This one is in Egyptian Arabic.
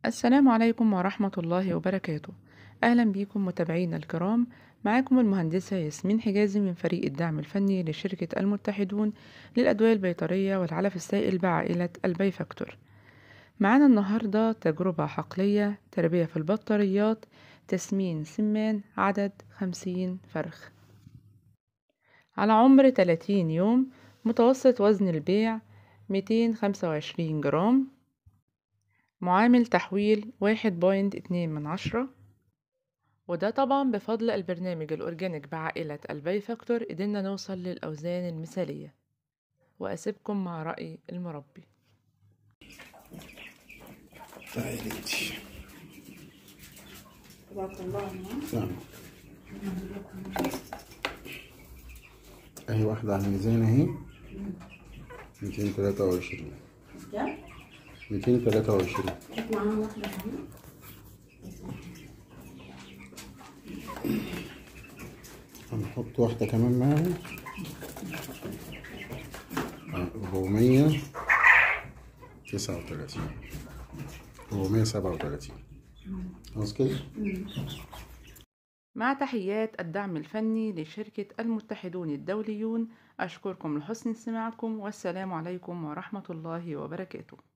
السلام عليكم ورحمة الله وبركاته. أهلا بيكم متابعينا الكرام، معاكم المهندسة ياسمين حجازي من فريق الدعم الفني لشركة المتحدون للأدوية البيطرية والعلف السائل بعائلة البيفاكتور. معانا النهاردة تجربة حقلية تربية في البطاريات، تسمين سمان، عدد 50 فرخ على عمر 30 يوم، متوسط وزن البيع 225 جرام، معامل تحويل 1.2. وده طبعا بفضل البرنامج ال organic بعائلة البيفاكتور قدرنا نوصل للأوزان المثالية. وأسيبكم مع رأي المربي. تعالي انتي. نعم. اهي واحدة على الميزان اهي 223. كام؟ 223. معانا واحدة كمان. هنحط واحدة كمان معاهم 439، 437. خلاص كده؟ مع تحيات الدعم الفني لشركة المتحدون الدوليون، أشكركم لحسن استماعكم، والسلام عليكم ورحمة الله وبركاته.